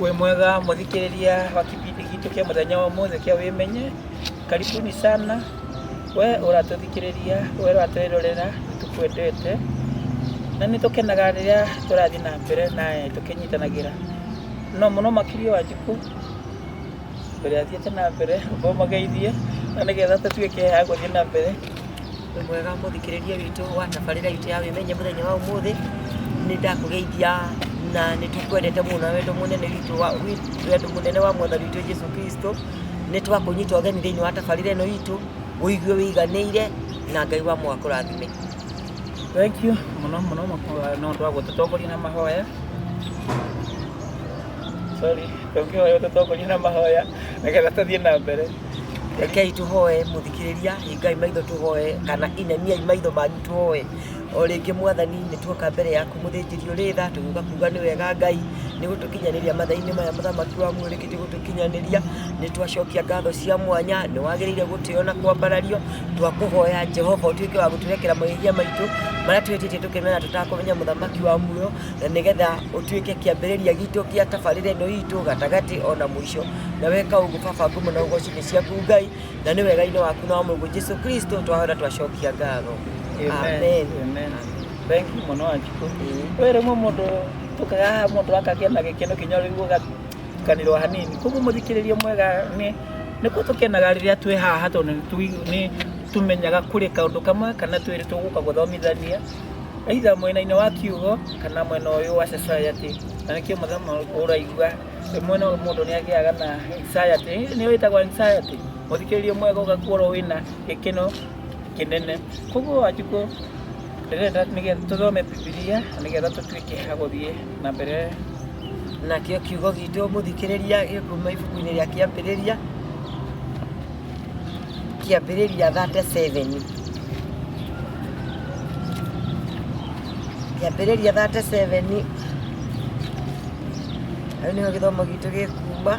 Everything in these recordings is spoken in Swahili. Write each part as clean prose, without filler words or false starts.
Wĩ mwega mũthikĩrĩria wa kibindi gitũ kĩa mũthenya wa ũmũthĩ kĩa Wĩmenye. Karibuni sana we ũratũthikĩrĩria, we ũratwĩrorera, nĩ tũkwendete na nĩ tũkenaga rĩrĩa tũrathiĩ na mbere na tũkĩnyitanagĩra. No mũno makĩria Wanjikũ ũrĩa athiĩte na mbere, ũmba ũmageithie na nĩgetha tũtuĩke a gũthiĩ na mbere. Wĩ mwega mũthikĩrĩria witũ wa tabarĩra itũ ya Wĩmenye mũthenya wa ũmũthĩ, nĩ ndakũgeithia na nĩ tũkwendete mũno na wendo mũnene witũ wa wendo mũnene wa mwathani witũ Jesu Kristo. Nĩ twakũnyita ũgeni thĩinĩ wa tabarĩra ĩno itũ, ũigue wĩiganĩire na Ngai wa muoyo akũrathime. Thank you mũno mũno nĩ ũndũ wa gũtũtongoria na mahoya. Sorry, tũngĩhoya ũtũtongorie na mahoya nĩgetha tũthiĩ na mbere. Rekei tũhoe mũthikĩrĩria, hingai maitho tũhoe kana inamiai maitho manyu tũhoe. O rĩngĩ mwathani nĩ tuoka mbere yaku mũthĩnjĩri ũrĩ tha tũgĩũka kuga nĩ wega Ngai nĩ gũtũkinyanĩria mathaa-inĩ maya mũthamaki wa muoyo rĩkĩtie gũtũkinyanĩria. Nĩ twacokia ngatho cia mwanya nĩ wagĩrĩire gũtĩo na kwambarario. Twakũhoya Jehova ũtuĩke wa gũtũrekera mehia maitũ marĩa twĩhĩtĩtie tũkĩmenya tũtakũmenya mũthamaki wa muoyo na nĩgetha ũtuĩke kĩambĩrĩria gitũ kĩa tabarĩra ĩno itũ gatagatĩ ona mũico. Na weka ũguo baba ngumo na ũgoci nĩ ciaku Ngai na nĩ wega-inĩ waku na wa Mũrũguo Jesu Kristo twahora twacokia ngatho. Amen. Amen. Thank you mũno Wanjikũ. We rĩmwe mũndũ tũkaga haha mũndũ akagĩa na gĩkeno kinya rĩu ũgatukanĩrwo hanini. Koguo mũthikĩrĩria mwega nĩ nĩkuo tũkenaga rĩrĩa twĩ haha tondũ nĩ tũmenyaga kũrĩ kaũndũ kamwe kana twĩrĩ tũgũka gũthomithania either mwena-inĩ wa kiugo kana mwena ũyũ wa society na nĩkĩo mũthenya ũraigua Rĩmwe no mũndũ nĩ agĩaga na anxiety, nĩyo ĩtagwo anxiety, mũthikĩrĩria mwega ũgakorwo wĩna gĩkeno kĩnene. Koguo Wanjikũ ndĩrenda nĩgetha tũthome Bibilia nĩgetha tũtuĩke a gũthiĩ na mbere. Nakĩo kiugo gitũ mũthikĩrĩria gĩkuma ibuku-inĩ rĩa Kĩambĩrĩria, Kĩambĩrĩria 37. Kĩambĩrĩria 37 hau nĩho gĩthomo gitũ gĩkuma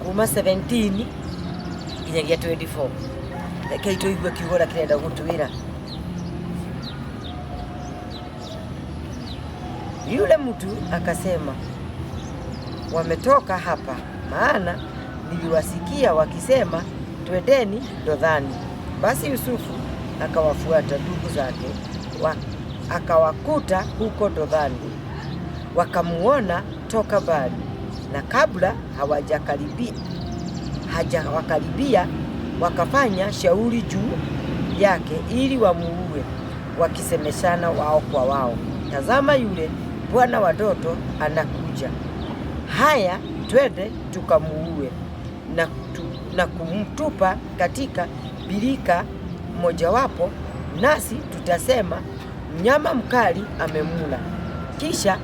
kuma 17 nginyagia 24. Rekei tũigue kiugo ũrĩa kĩrenda gũtwĩra. Yule mtu akasema, wametoka hapa, maana niliwasikia wakisema, twendeni Dothani. Basi Yusufu akawafuata ndugu zake, akawakuta huko Dothani. Wakamuona toka mbali, na kabla hajawakaribia wakafanya shauri juu yake ili wamuue, wakisemeshana wao kwa wao, tazama yule bwana wa ndoto anakuja. Haya, twende tukamuue na kumtupa katika birika mojawapo, nasi tutasema mnyama mkali amemula. Kisha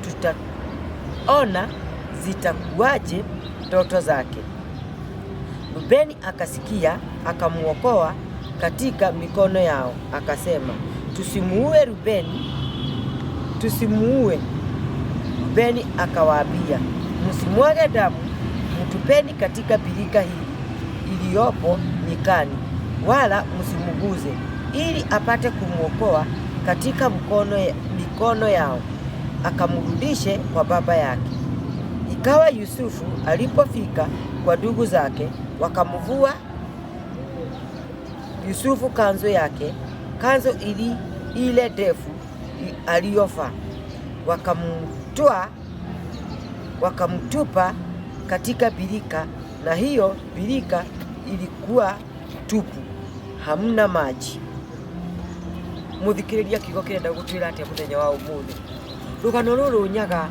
tutaona zitakuwaje ndoto zake. Rubeni akasikia, akamuokoa katika mikono yao, akasema, tusimuue Rubeni, tusimuue. Rubeni akawaambia, msimwage damu, mtupeni katika birika hili iliyopo nyikani, wala msimuguze, ili apate kumwokoa katika mikono yao, akamrudishe kwa baba yake. Ikawa Yusufu alipofika kwa ndugu zake, wakamvua Yusufu kanzu yake, kanzu ile ndefu aliyovaa, wakamtupa katika birika, na hiyo birika ilikuwa tupu, hamna maji. Muthikiriria kiugo kirenda gutwira atia muthenya wa umuthi. Rugano ruru nyaga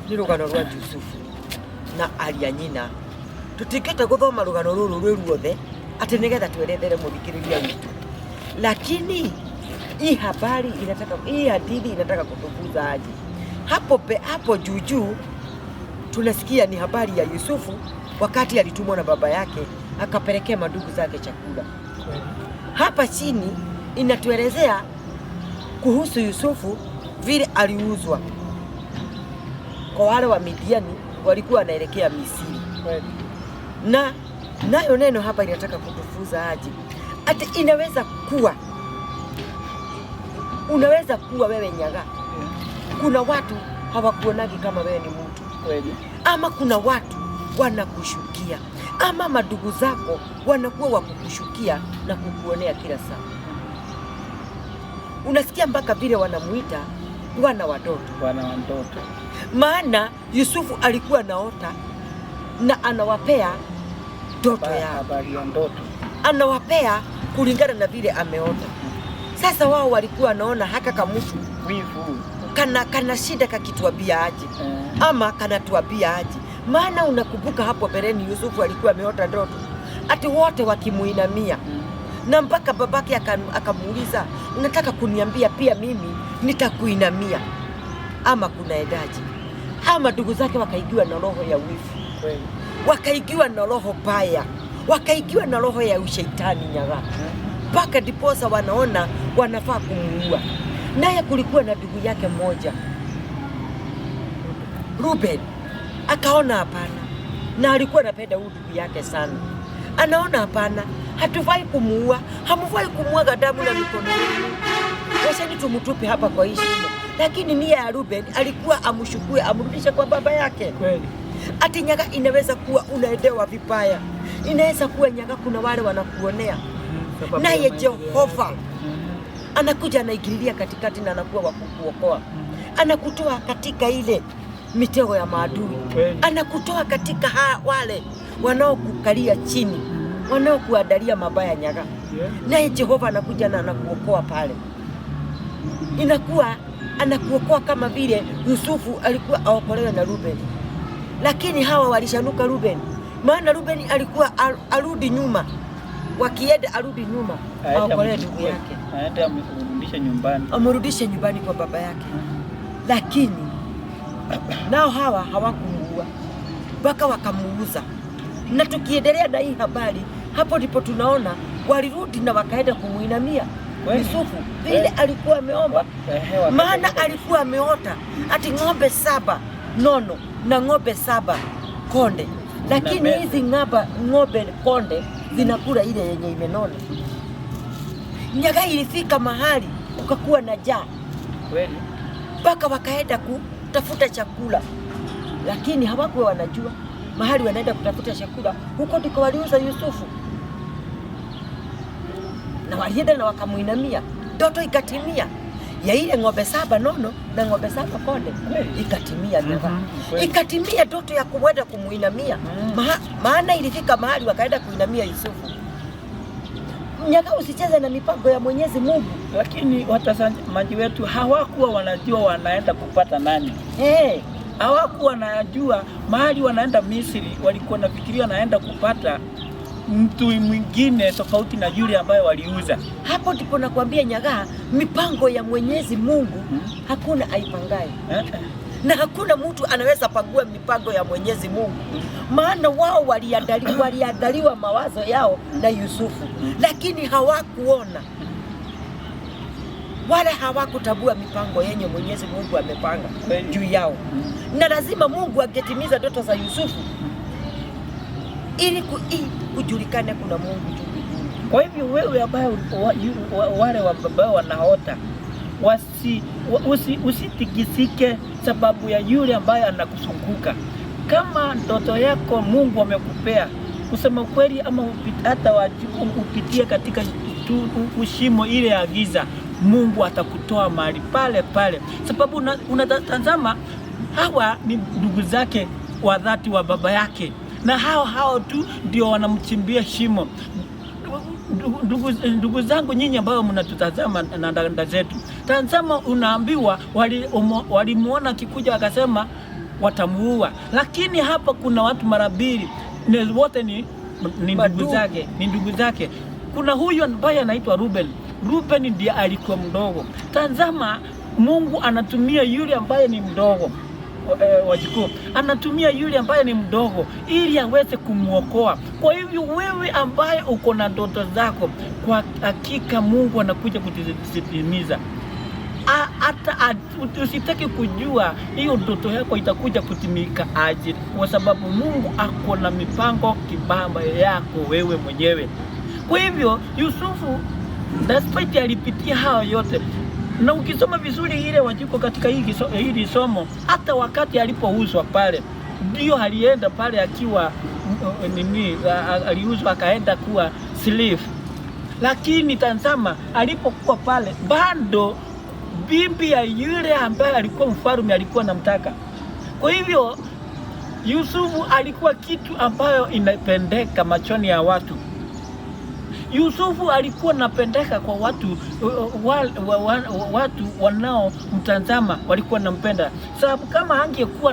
ni rugano rwa Jusufu na aria nyina. Tutingĩhota gũthoma rũgano rũrũ rwĩ ruothe atĩ nĩgetha twerethere mũthikĩrĩria witũ, lakini hii habari inataka, hii hadithi inataka kutufunza aje? Hapo juu juu tunasikia ni habari ya Yusufu wakati alitumwa na baba yake akapelekea madugu zake chakula. Hapa chini inatuelezea kuhusu Yusufu vile aliuzwa kwa wale wa Midiani walikuwa wanaelekea Misri. Na nayo neno hapa inataka kutufunza aje? Ati inaweza kuwa, unaweza kuwa wewe nyaga, kuna watu hawakuonagi kama wewe ni mtu, Kweli. ama kuna watu wanakushukia, ama madugu zako wanakuwa wakukushukia na kukuonea kila saa. Unasikia mpaka vile wanamuita bwana wa ndoto, Bwana wa ndoto. maana Yusufu alikuwa naota na anawapea ndoto yao, Habari ya ndoto. anawapea kulingana na vile ameota. Sasa wao walikuwa wanaona haka kamutu Wivu. kana shida kakituambia aje ama kanatuambia aje. Maana unakumbuka hapo mbeleni Yusufu alikuwa ameota ndoto ati wote wakimuinamia, na mpaka babake akamuuliza, unataka kuniambia pia mimi nitakuinamia ama kunaendaje? Ama ndugu zake wakaigiwa na roho ya wivu, Kweli. wakaigiwa na roho baya, wakaigiwa na roho ya ushaitani nyaga, mpaka ndiposa wanaona wanafaa kumuua. Naye kulikuwa na ndugu yake mmoja Ruben, akaona hapana, na alikuwa anapenda huyu ndugu yake sana. Anaona hapana, hatufai kumuua, hamfai kumwaga damu na mikono yenu, wacheni tumutupe hapa kwa hii shimo. Lakini nia ya Ruben alikuwa amshukue, amrudishe kwa baba yake. Kweli. Ati nyaga, inaweza kuwa unaendewa vibaya, inaweza kuwa nyaga, kuna wale wanakuonea, Sababu ya naye maendeleo Jehova yako. anakuja anaingililia katikati na anakuwa wa kukuokoa, anakutoa katika ile mitego ya maadui, Kweli. anakutoa katika wale wanaokukalia chini, wanaokuandalia mabaya nyaga, Yeah. naye Jehova anakuja na anakuokoa pale. Inakuwa anakuokoa kama vile Yusufu alikuwa aokolewe na Ruben, lakini hawa walishanuka Ruben, maana Ruben alikuwa arudi nyuma, wakienda arudi nyuma Aende aokolewe ndugu amchukue. yake, Aende amrudishe nyumbani. amrudishe nyumbani kwa baba yake. Lakini nao hawa hawakumuua mpaka wakamuuza. Na tukiendelea na hii habari, hapo ndipo tunaona walirudi na wakaenda kumuinamia Kweli. Yusufu vile alikuwa ameomba, maana alikuwa ameota ati ng'ombe 7 nono na ng'ombe 7 konde, lakini hizi ng'ombe konde zinakula ile yenye imenona. Nyaga ilifika mahali kukakuwa na njaa Kweli. mpaka wakaenda kutafuta chakula, lakini hawakuwa wanajua mahali wanaenda kutafuta chakula. Huko ndiko waliuza Yusufu, na walienda na wakamuinamia. Ndoto ikatimia ya ile ng'ombe 7 nono na ng'ombe 7 konde, Kweli. ikatimia nyaga. Kweli. Ikatimia ndoto ya kuenda kumuinamia. Maana ilifika mahali wakaenda kuinamia Yusufu. Nyaga, usicheze na mipango ya Mwenyezi Mungu. Lakini watazamaji wetu hawakuwa wanajua wanaenda kupata nani. Hey. Hawakuwa wanajua mahali wanaenda Misri, walikuwa nafikiria wanaenda kupata mtu mwingine tofauti na yule ambaye waliuza. Hapo ndipo nakwambia nyaga, mipango ya Mwenyezi Mungu hakuna aipangaye, na hakuna mtu anaweza pangua mipango ya Mwenyezi Mungu, maana wao waliandaliwa mawazo yao na Yusufu, lakini hawakuona wala hawakutabua mipango yenye Mwenyezi Mungu amepanga juu yao. Na lazima Mungu angetimiza ndoto za Yusufu ili kujulikane kuna Mungu juu mbinguni. Kwa hivyo wewe ambaye wale ambao wanaota usitikisike sababu ya yule ambaye anakuzunguka. Kama ndoto yako Mungu amekupea, kusema kweli, ama hata upitie katika ushimo ile ya giza, Mungu atakutoa mahali pale pale, sababu unatazama hawa ni ndugu zake wa dhati wa baba yake, na hao tu ndio wanamchimbia shimo. Ndugu zangu nyinyi ambao mnatutazama na dada zetu, tazama, unaambiwa walimuona akikuja wakasema watamuua, lakini hapa kuna watu mara mbili, wote ni ndugu zake, ni ndugu zake. Kuna huyu ambaye anaitwa Ruben. Ruben ndiye alikuwa mdogo. Tazama, Mungu anatumia yule ambaye ni mdogo wajukuu, anatumia yule ambaye ni mdogo ili aweze kumuokoa. Kwa hivyo wewe ambaye uko na ndoto zako, kwa hakika Mungu anakuja kuzitimiza. Hata usitaki kujua hiyo ndoto yako itakuja kutimika aje, kwa sababu Mungu ako na mipango kibamba yako wewe mwenyewe. Kwa hivyo Yusufu despite alipitia hayo yote, Na ukisoma vizuri ile Wanjiko katika hili somo, hata wakati alipouzwa pale, ndio alienda pale akiwa nini, aliuzwa akaenda kuwa slave. Lakini tazama, alipokuwa pale bado bibi ya yule ambaye alikuwa mfalme alikuwa anamtaka. Kwa hivyo Yusufu alikuwa kitu ambayo inapendeka machoni ya watu. Yusufu alikuwa napendeka kwa watu watu wanaomtazama walikuwa nampenda, sababu kama angekuwa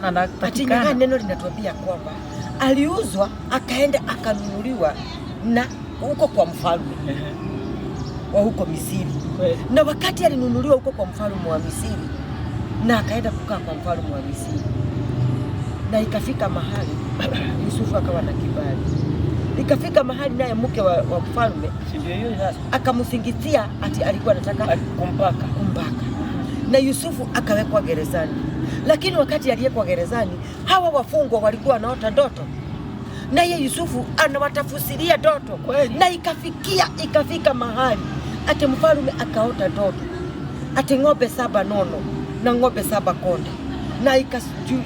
anapatikana. Neno linatuambia kwamba aliuzwa akaenda akanunuliwa na huko kwa mfalme wa huko Misri. Na wakati alinunuliwa huko kwa mfalme wa Misri na akaenda kukaa kwa mfalme wa Misri, na ikafika mahali Yusufu akawa na kibali. Ikafika mahali naye mke wa mfalme akamsingizia ati alikuwa anataka kumbaka. Na Yusufu akawekwa gerezani. Lakini wakati aliyekuwa gerezani, hawa wafungwa walikuwa wanaota ndoto, naye Yusufu anawatafsiria ndoto. Na ikafika mahali ati mfalme akaota ndoto ati ng'ombe 7 nono na ng'ombe 7 konde, na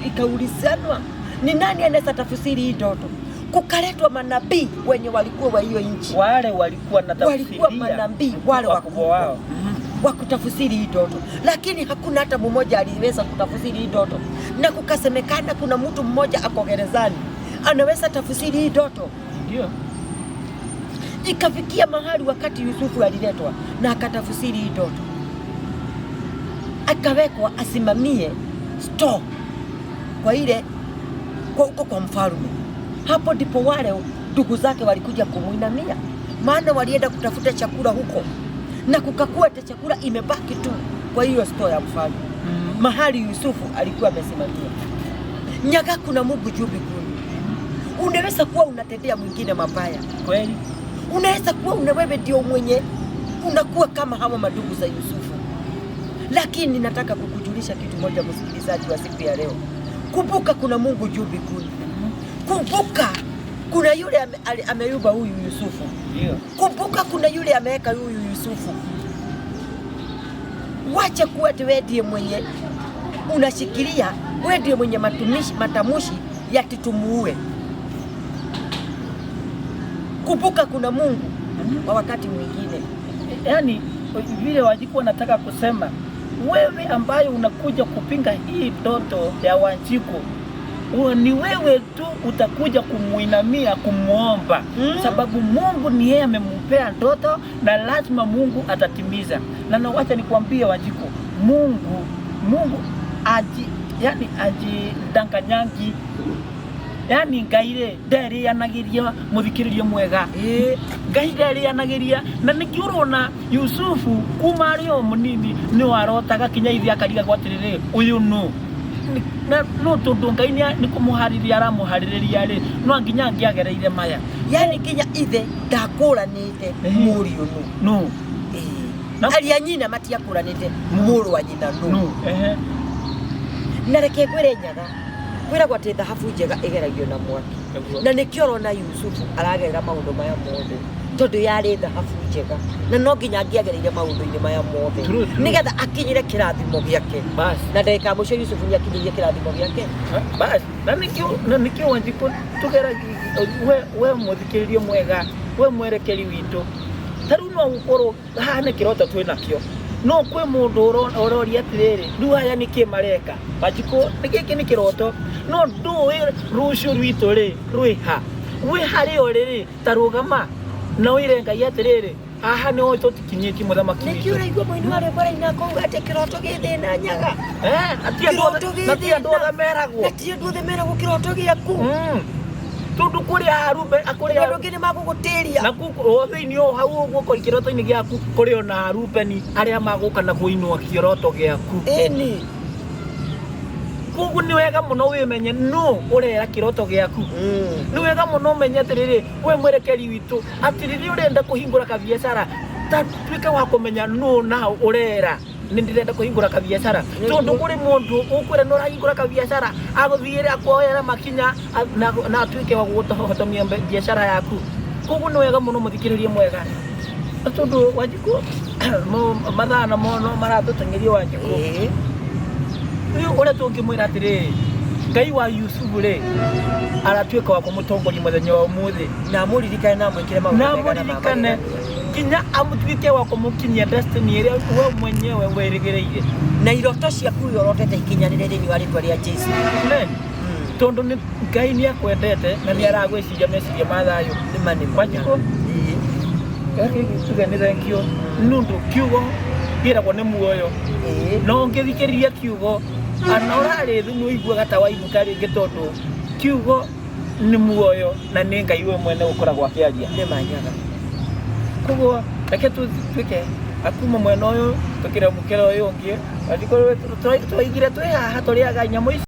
ikaulizanwa ni nani anaweza tafsiri hii ndoto. Kukaletwa manabii wenye walikuwa wa hiyo nchi, wale walikuwa na tafsiri, walikuwa manabii wale wakubwa wao wa kutafsiri hii ndoto, lakini hakuna hata mmoja aliweza kutafsiri hii ndoto. Na kukasemekana kuna mtu mmoja ako gerezani anaweza tafsiri hii ndoto. Ndio ikafikia mahali wakati Yusufu aliletwa na akatafsiri hii ndoto, akawekwa asimamie store kwa ile kwa huko kwa mfalme. Hapo ndipo wale ndugu zake walikuja kumuinamia, maana walienda kutafuta chakula huko, na kukakuwa chakula imebaki tu kwa hiyo store ya mfalme, mahali Yusufu alikuwa amesimamia. Nyaga, kuna Mungu juu mbinguni. Unaweza kuwa unatendea mwingine mabaya kweli, unaweza kuwa wewe ndio mwenye unakuwa kama hawa madugu za Yusufu, lakini nataka kukujulisha kitu moja, msikilizaji wa siku ya leo. Kumbuka kuna Mungu juu mbinguni. Kumbuka kuna yule ameyuba huyu Yusufu. Ndio. Kumbuka kuna yule ameweka huyu Yusufu. Wacha kuwa wewe ndiye mwenye unashikilia, wewe ndiye mwenye matamushi ya titumuue. Kumbuka kuna Mungu wa wakati mwingine. Yaani vile Wanjiku wanataka kusema, wewe ambaye unakuja kupinga hii ndoto ya Wanjiku, ni wewe tu utakuja kumuinamia, kumuomba. Sababu Mungu ni yeye amempea ndoto na lazima Mungu atatimiza. Na wacha nikwambie Wanjiku, Mungu yani ajidanganyangi. Yani Ngai rĩ nderĩanagĩria mũthikĩrĩrio mwega. Ngai nderĩanagĩria. Na nĩkĩo ũrona Yusufu kuma arĩ o mũnini nĩ warotaga kinya ithe akarigagwo atĩrĩrĩ, ũyũ nũ? Na no tondũ Ngai nĩ kũmũharĩria aramũharĩrĩria rĩ, no nginya angĩagereire maya. Yani nginya ithe ndakũranĩte mũriũ nũ. Nũ. Aria nyina matiakũranĩte mũrũ wa nyina nũ. Na reke ngwĩre Nyaga, kwĩragwo atĩ thahabu njega ĩgeragio na mwaki. Na nĩkĩo ũrona Yusufu aragerera maũndũ maya mothe, tondũ yarĩ thahabu njega na no nginya angĩagereire maũndũ-inĩ maya mothe nĩgetha akinyĩre kĩrathimo gĩake. Na ndagĩka ya mũico Yusufu nĩakinyĩire kĩrathimo gĩake. Bas, na nĩkĩo Wanjikũ tũgeragia we mũthikĩrĩrio mwega, we mwerekeri witũ, ta rĩu no gũkorwo haha nĩ kĩroto twĩ nakĩo, no kwĩ mũndũ ũroria atĩrĩrĩ, rĩu aya nĩkĩ mareka? Wanjikũ, gĩkĩ nĩ kĩroto, no ndũĩ rũciũ rwitũ rĩ rwĩ ha? Wĩ harĩa ũrĩ rĩ, ta rũgama na ũire Ngai atĩrĩrĩ, haha nĩho tũtikinyĩtie mũthamaki witũ. Nĩkĩo ũraigua mũini wa rwĩmbo araina akauga atĩ kĩroto gĩ thĩna Nyaga. Na ti andũ othe meragwo. Na ti andũ othe meragwo kĩroto gĩaku. Tondũ kũrĩ arube, kũrĩ andũ angĩ nĩmagũgũtĩria. Na o thĩinĩ o hau ũguo kĩroto-inĩ gĩaku kũrĩ ona arubeni arĩa magũka na kũinũa kĩroto gĩaku. Ĩni. Koguo nĩ wega mũno wĩmenye nũ ũrera kĩroto gĩaku. Nĩ wega mũno ũmenye atĩrĩrĩ, we mwerekeri witũ, atĩ rĩrĩa ũrenda kũhingũra kabiacara, ta tuĩka wa kũmenya nũ na ũrera. Nĩ ndĩrenda kũhingũra kabiacara, tondũ kũrĩ mũndũ ũkwĩra nĩ ũrahingũra kabiacara, agũthiĩre akuoere makinya na atuĩke wa gũgũhotomia biacara yaku. Koguo nĩ wega mũno mũthikĩrĩrie mwega, tondũ Wanjikũ Mathaa namo no maratũteng'eria Wanjikũ. Rĩu ũrĩa tũngĩmwĩra atĩrĩrĩ, Ngai wa Yusufu rĩ, aratuĩka wa kũmũtongoria mũthenya wa ũmũthĩ. Na amũririkane na amwĩkĩre maũndũ na mega na ma amũririkane magegania. Nginya amũtuĩke wa kũmũkinyia destiny ĩrĩa we mwenyewe wĩrĩgĩrĩire. Na iroto ciaku iria ũrotete ikinyanĩre thĩinĩ wa rĩtwa rĩa Jesu. Amen. Tondũ nĩ Ngai nĩ akwendete na nĩ aragwĩciria meciria ma thayũ. Nĩma nĩma. Wanjikũ, tuge nĩ thank you nĩ ũndũ kiugo kĩragwo nĩ muoyo. No ũngĩthikĩrĩria kiugo ana ũrarĩ thumu ũiguaga ta wainũka rĩngĩ, tondũ kiugo nĩ muoyo na nĩ Ngai we mwene ũkoragwo akĩaria. Nĩma nyaga. Koguo reke tuĩke akuma mwena ũyũ tũkĩre mũkĩra ũyũ ũngĩ. Wanjikũ, twaigire twĩ haha tũrĩaga nyamũ ici.